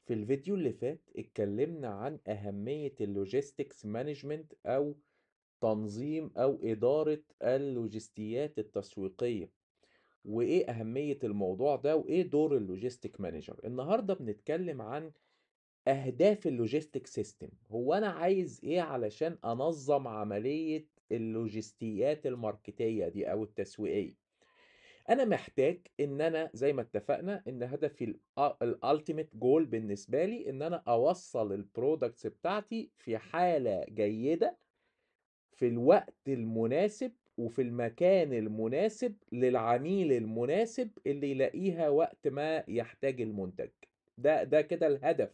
في الفيديو اللي فات اتكلمنا عن أهمية ال logistics management أو تنظيم أو إدارة اللوجستيات التسويقية، وإيه أهمية الموضوع ده وإيه دور ال logistic manager. النهاردة بنتكلم عن أهداف ال logistic system. هو أنا عايز إيه علشان أنظم عملية اللوجستيات الماركتية دي أو التسويقية؟ أنا محتاج إن أنا زي ما اتفقنا إن هدفي ال ultimate goal بالنسبة لي إن أنا أوصل ال products بتاعتي في حالة جيدة في الوقت المناسب وفي المكان المناسب للعميل المناسب اللي يلاقيها وقت ما يحتاج المنتج. ده كده الهدف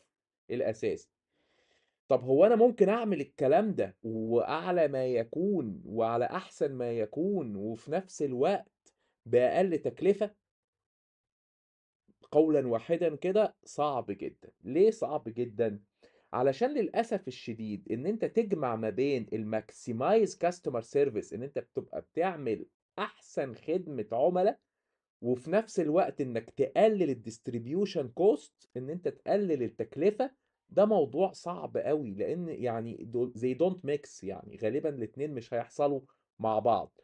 الأساسي. طب هو أنا ممكن أعمل الكلام ده وأعلى ما يكون وعلى أحسن ما يكون وفي نفس الوقت بأقل تكلفة؟ قولا واحدا كده صعب جدا. ليه صعب جدا؟ علشان للأسف الشديد إن أنت تجمع ما بين ال maximize customer service، إن أنت بتبقى بتعمل أحسن خدمة عملاء، وفي نفس الوقت إنك تقلل ال distribution cost، إن أنت تقلل التكلفة، ده موضوع صعب قوي، لأن يعني they don't mix، يعني غالبا الاتنين مش هيحصلوا مع بعض.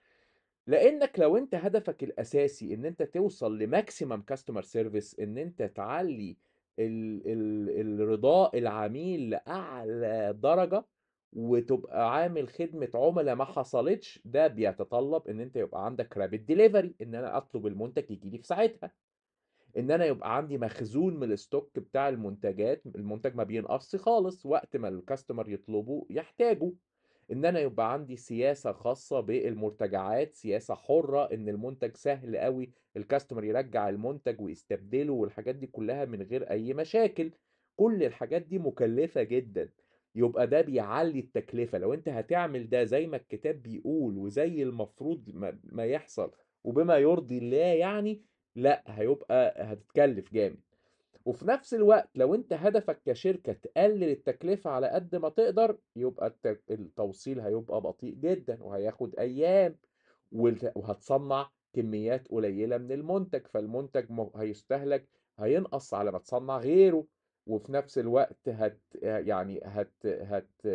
لانك لو انت هدفك الاساسي ان انت توصل ل maximum customer service، ان انت تعلي الرضاء العميل لاعلى درجة وتبقى عامل خدمة عملاء ما حصلتش، ده بيتطلب ان انت يبقى عندك rapid delivery، ان انا اطلب المنتج يجي لي في ساعتها، ان انا يبقى عندي مخزون من ال stock بتاع المنتجات، المنتج ما بينقصش خالص، وقت ما ال customer يطلبه يحتاجه، ان انا يبقى عندي سياسة خاصة بالمرتجعات، سياسة حرة ان المنتج سهل قوي ال customer يرجع المنتج ويستبدله والحاجات دي كلها من غير اي مشاكل. كل الحاجات دي مكلفة جدا، يبقى ده بيعلي التكلفة. لو انت هتعمل ده زي ما الكتاب بيقول وزي المفروض ما يحصل وبما يرضي الله يعني، لا هيبقى هتتكلف جامد. وفي نفس الوقت لو انت هدفك كشركة تقلل التكلفة على قد ما تقدر، يبقى التوصيل هيبقى بطيء جدا وهياخد ايام، وهتصنع كميات قليلة من المنتج، فالمنتج هيستهلك، هينقص على ما تصنع غيره. وفي نفس الوقت هت يعني هت هت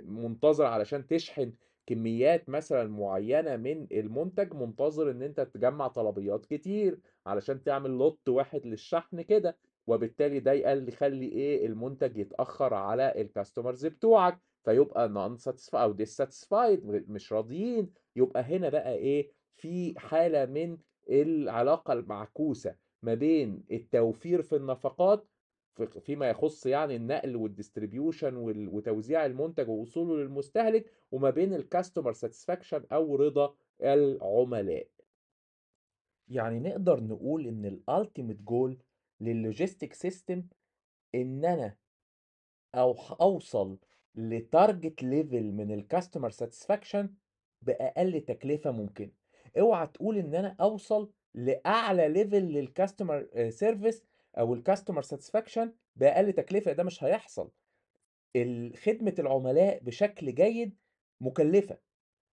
منتظر علشان تشحن كميات مثلا معينة من المنتج، منتظر ان انت تجمع طلبيات كتير علشان تعمل lot واحد للشحن كده، وبالتالي ده يخلي ايه المنتج يتأخر على ال customers بتوعك، فيبقى non satisfied او dissatisfied، مش راضيين. يبقى هنا بقى ايه، في حالة من العلاقة المعكوسة ما بين التوفير في النفقات فيما يخص يعني النقل وال distribution وتوزيع المنتج ووصوله للمستهلك، وما بين ال customer satisfaction او رضا العملاء. يعني نقدر نقول ان ال ultimate goal لل logistic system ان انا اوصل ل target level من ال customer satisfaction باقل تكلفة ممكنة. اوعى تقول ان انا اوصل لاعلى level لل customer service او ال customer satisfaction باقل تكلفة، ده مش هيحصل. خدمة العملاء بشكل جيد مكلفة،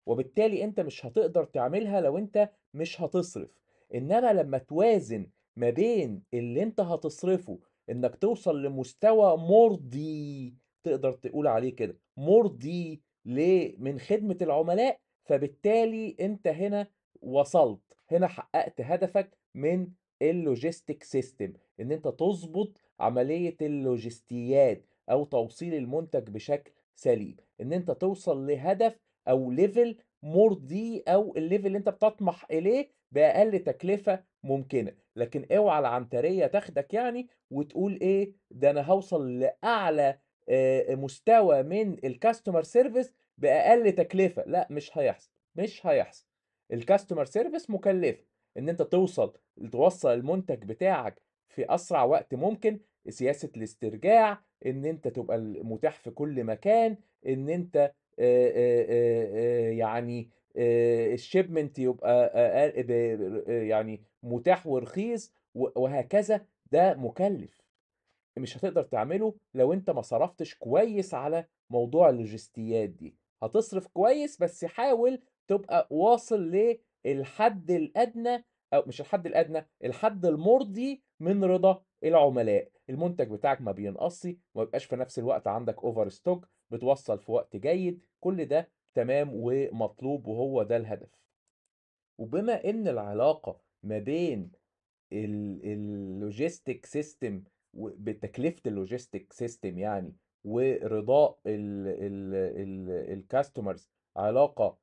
وبالتالي انت مش هتقدر تعملها لو انت مش هتصرف. انما لما توازن ما بين اللي انت هتصرفه انك توصل لمستوى مرضي، تقدر تقول عليه كده مرضي من خدمة العملاء، فبالتالي انت هنا وصلت، هنا حققت هدفك من ال logistic system، ان انت تظبط عملية اللوجستيات او توصيل المنتج بشكل سليم، ان انت توصل لهدف او level مرضي او ال level اللي انت بتطمح اليه باقل تكلفة ممكنة. لكن اوعى العنترية تاخدك يعني وتقول ايه ده انا هوصل لاعلى مستوى من ال customer service باقل تكلفة، لا مش هيحصل، مش هيحصل. ال customer service مكلفة، ان انت توصل المنتج بتاعك في اسرع وقت ممكن، سياسة الاسترجاع، ان انت تبقى متاح في كل مكان، ان انت يعني ال shipment يبقى يعني متاح ورخيص وهكذا. ده مكلف، مش هتقدر تعمله لو انت ما صرفتش كويس على موضوع اللوجستيات دي. هتصرف كويس بس حاول تبقى واصل للحد الأدنى، أو مش الحد الأدنى، الحد المرضي من رضا العملاء. المنتج بتاعك ما بينقصش، وما بيبقاش في نفس الوقت عندك over stock، بتوصل في وقت جيد، كل ده تمام ومطلوب وهو ده الهدف. وبما ان العلاقة ما بين ال logistic system، بتكلفة ال logistic system يعني، ورضاء ال customers علاقة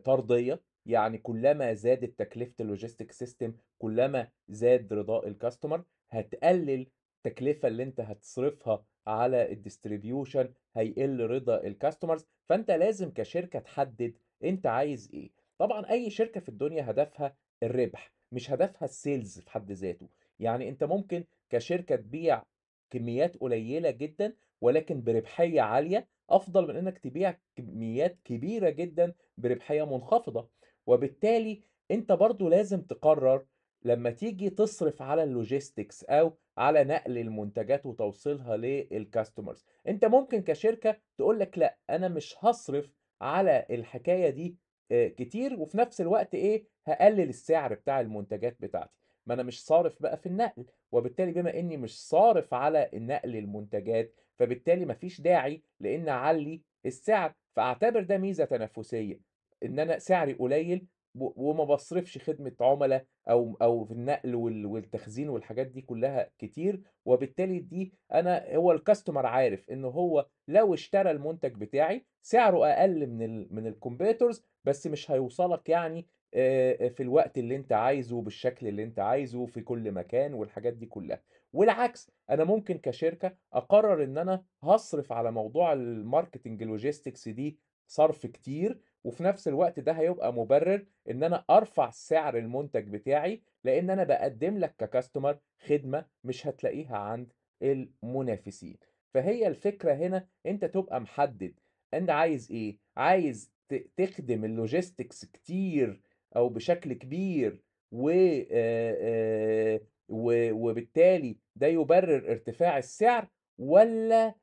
طردية، يعني كلما زادت تكلفة ال logistic system كلما زاد رضاء ال customer، هتقلل التكلفة اللي انت هتصرفها على ال distribution، هيقل رضا ال customers. فانت لازم كشركة تحدد انت عايز ايه. طبعا اي شركة في الدنيا هدفها الربح، مش هدفها ال sales في حد ذاته. يعني انت ممكن كشركة تبيع كميات قليلة جدا ولكن بربحية عالية، افضل من انك تبيع كميات كبيرة جدا بربحية منخفضة. وبالتالي انت برضو لازم تقرر لما تيجي تصرف على ال logistics او على نقل المنتجات وتوصيلها لل customers. انت ممكن كشركة تقول لك لا، انا مش هصرف على الحكاية دي كتير، وفي نفس الوقت ايه، هقلل السعر بتاع المنتجات بتاعتي، ما انا مش صارف بقى في النقل، وبالتالي بما اني مش صارف على النقل المنتجات فبالتالي مفيش داعي لان اعلي السعر. فاعتبر ده ميزة تنافسية، ان انا سعري قليل وما بصرفش خدمة عملاء او في النقل والتخزين والحاجات دي كلها كتير، وبالتالي دي انا هو ال customer عارف ان هو لو اشترى المنتج بتاعي سعره اقل من ال competitors، بس مش هيوصلك يعني في الوقت اللي انت عايزه بالشكل اللي انت عايزه في كل مكان والحاجات دي كلها. والعكس، انا ممكن كشركة اقرر ان انا هصرف على موضوع ال marketing logistics دي صرف كتير، وفي نفس الوقت ده هيبقى مبرر ان انا ارفع سعر المنتج بتاعي، لان انا بقدم لك ك customer خدمة مش هتلاقيها عند المنافسين. فهي الفكرة هنا انت تبقى محدد انت عايز ايه، عايز تخدم ال logistics كتير او بشكل كبير وبالتالي ده يبرر ارتفاع السعر، ولا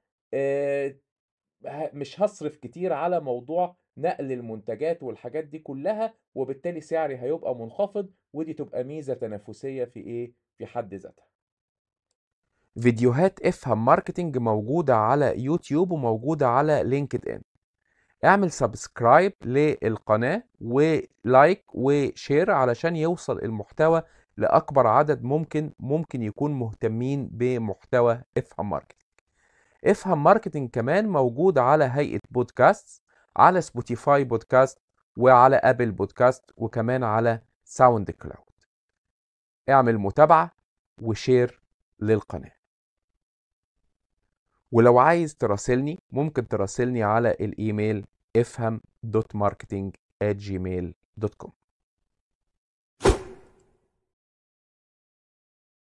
مش هصرف كتير على موضوع نقل المنتجات والحاجات دي كلها، وبالتالي سعري هيبقى منخفض، ودي تبقى ميزة تنافسية في ايه، في حد ذاتها. فيديوهات افهم marketing موجودة على يوتيوب وموجودة على لينكد ان. اعمل subscribe للقناة و like و share علشان يوصل المحتوى لأكبر عدد ممكن يكون مهتمين بمحتوى افهم marketing. افهم marketing كمان موجود على هيئة بودكاست، على سبوتيفاي بودكاست وعلى ابل بودكاست وكمان على ساوند كلاود. اعمل متابعة و share للقناة. ولو عايز تراسلني ممكن تراسلني على الايميل افهم.marketing@gmail.com.